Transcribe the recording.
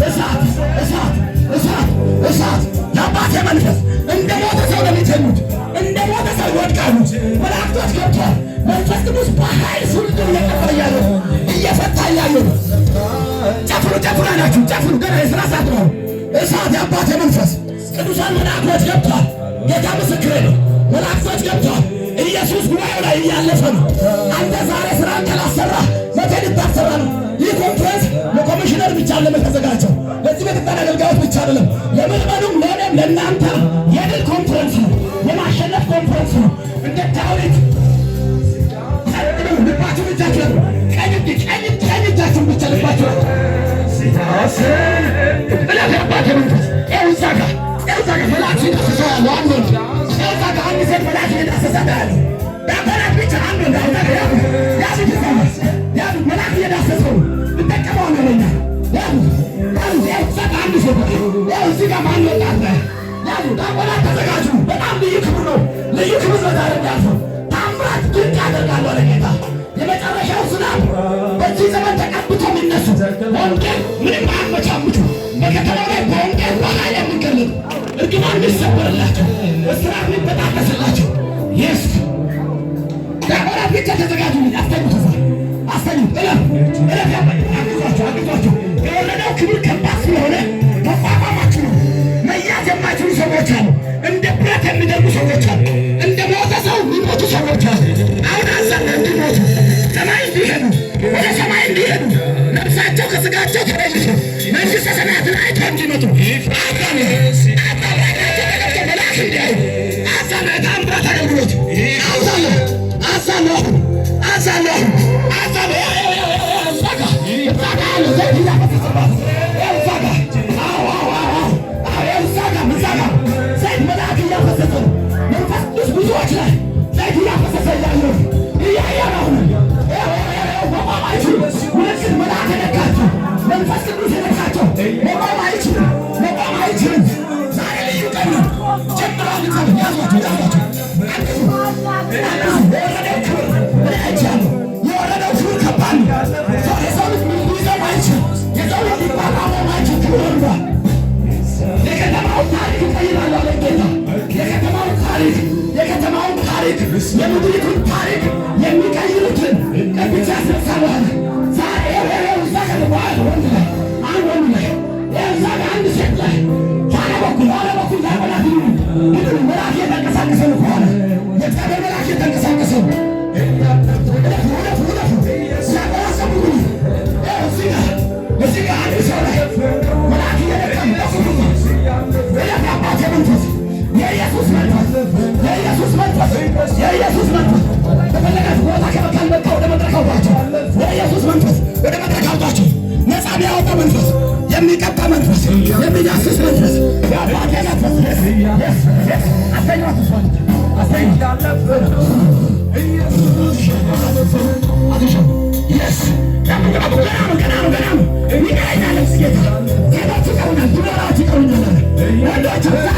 እሳት፣ እሳት፣ እሳት፣ እሳት። የአባቴ መንፈስ እንደ ሞተ ሰው ነው የሚተኙት። እንደ ሞተ ሰው ይወድቃሉ። መላእክቶች ገብተዋል። መንፈስ ቅዱስ በኃይል ሁሉን እየቀበረ እያየ ነው፣ እየፈታ እያየ ነው። ጨፍሩ፣ ጨፍሩ አላችሁ፣ ጨፍሩ። ገና የስራ ሰዓት ነው። እሳት፣ የአባቴ መንፈስ፣ ቅዱሳን መላእክቶች ገብተዋል። ጌታ ምስክሬ ነው። መላእክቶች ገብተዋል። ኢየሱስ ጉባኤው ላይ እያለፈ ነው። አንተ ዛሬ ስራን ካላሰራህ መቼ ልታሰራ ነው? ይህ ኮንፈረንስ ለኮሚሽነር ብቻ አይደለም የተዘጋጀው፣ ለዚህ ቤተክርስቲያን አገልጋዮች ብቻ አይደለም፣ ለምዕመኑም፣ ለእኔም፣ ለእናንተ የድል ኮንፈረንስ ነው፣ የማሸነፍ ኮንፈረንስ ነው። እንደ ዳዊት ጸጥ በሉ፣ ልባችሁን እጃችሁ ላይ ቀኝ እጅ ቀኝ ቀኝ እጃችሁን ብቻ ልባችሁ ላይ እለፍ። የአባቴ መንፈስ ይኸው እዛ ጋር፣ ይኸው እዛ ጋር መልአክ ሲዳስሰው ያለው አንድ ወንድ፣ ይኸው እዛ ጋር አንድ ሴት መልአክ እየዳሰሳት ያለው። ዲያቆናት ብቻ አንድ ወንድ እዛ ጋር ያዙ፣ ያዙት፣ እዛ ጋር ያዙት። መልአክ እየዳሰሰው ነው። እንጠቀመዋለን እኛ። ያዙት፣ ያዙት። ይኸው እዛ ጋር አንድ ሴት፣ ይኸው እዚህ ጋር ማን ወጣት ላይ ያዙ። ዲያቆናት ተዘጋጁ። በጣም ልዩ ክብር ነው። ልዩ ክብር ነው ዛሬ የሚያልፈው። ታምራት ድንቅ ያደርጋሉ አለ ጌታ። የመጨረሻው ዝናብ በዚህ ዘመን ተቀብቶ የሚነሱ፣ ወንጌል ምንም አያመቻምቹ፣ በከተማው ላይ በወንጌል በኃይል የሚገለጡ፣ እርግማን የሚሰበርላቸው፣ እስራት የሚበጣጠስላቸው። Yes፣ ዲያቆናት ብቻ ተዘጋጁልኝ። አስተኙት፣ እዛ አስተኙት። እለፍ፣ እለፍ። አግዟቸው፣ አግዟቸው። የወረደው ክብር ከባድ ስለሆነ መቋቋማችሁ ነው። መያዝ የማይችሉ ሰዎች አሉ። እንደ ብረት የሚደርጉ ሰዎች አሉ። እንደ ሞተ ሰው የሚሞቱ ሰዎች አሉ። አሁን አዛለ እንዲሞቱ፣ ሰማይ እንዲሄዱ፣ ወደ ሰማይ እንዲሄዱ፣ ነፍሳቸው ከስጋቸው ተለይቶ መንግሥተ ሰማያትን አይተው እንዲመጡ አዛለ። አዛለ አይናቸው ተከፍቶ መልአክ እንዲያዩ አዛለ። የታምራት አገልግሎት አዛለ፣ አዛለ፣ አሁን አዛለ፣ አሁን አዛለ። እዛ ጋ፣ እዛ ጋ ያለው ዘይት እያፈሰሰባት፣ እዛ ጋ። አዎ፣ አዎ፣ አዎ፣ አዎ፣ እዛ ጋ፣ እዛ ጋ ዘይት መልአክ እያፈሰሰ ነው። መንፈስ ቅዱስ ብዙዎች ላይ ዘይት እያፈሰሰ እያየሁ እያየ ነው። አሁን መቆም አይችሉም። ምልክት መልአክ የነካቸው፣ መንፈስ ቅዱስ የነካቸው መቆም አይችሉም። መቆም አይችሉም። ዛሬ ልዩ ቀን ነው። ጀምረዋል። እግዚአብሔር ያዟቸው፣ ያዟቸው። አግዙ፣ አግዙ። የወረደው ክብር እኔ አይቻለሁ። የወረደው ክብር ከባድ ነው። የሰው ልጅ ሊይዘው አይችልም። የሰው ልጅ ሊቋቋመው አይችል ክብር ወርዷል። የከተማውን ታሪክ እቀይራለሁ አለ ጌታ። የከተማውን ታሪክ፣ የከተማውን ታሪክ፣ የምድሪቱን ታሪክ የሚቀይሩትን ቀብቼ አስነሳለሁ አለ። ዛሬ ይኸው እዛ ጋር አንድ ወንድ ላይ፣ አንድ ወንድ ላይ፣ ይኸው እዛ ጋር አንድ ሴት ላይ፣ ኋላ በኩል፣ ኋላ በኩል ዲያቆናት ይሁኑ ይሁኑ። መልአክ እየተንቀሳቀሰ ነው። ከኋላ የእግዚአብሔር መልአክ እየተንቀሳቀሰ ነው። እለፉ፣ እለፉ፣ እለፉ። ዲያቆናት ጠብቁኝ። ይኸው እዚህ ጋር፣ እዚህ ጋር አንድ ሰው ላይ መልአክ እየነካ ነው። ጠብቁኝ። እለፍ። የአባቴ መንፈስ፣ የኢየሱስ መንፈስ፣ የኢየሱስ መንፈስ፣ የኢየሱስ መንፈስ። ከፈለጋችሁ ቦታ ካልበቃ ወደ መድረክ አውጧቸው። የኢየሱስ መንፈስ ወደ መድረክ አውጧቸው። ነፃ የሚያወጣ መንፈስ፣ የሚቀባ መንፈስ፣ የሚዳስስ መንፈስ፣ የአባቴ መንፈስ። Yes። አስተኛት፣ እሷን አስተኛት። Yes፣ ገና ነው፣ ገና ነው፣ ገና ነው። ይቀረኛል ጌታ። ሴቶች ይቀሩኛል፣ ዲቦራዎች ይቀሩኛል አለ። ወንዶች እዛ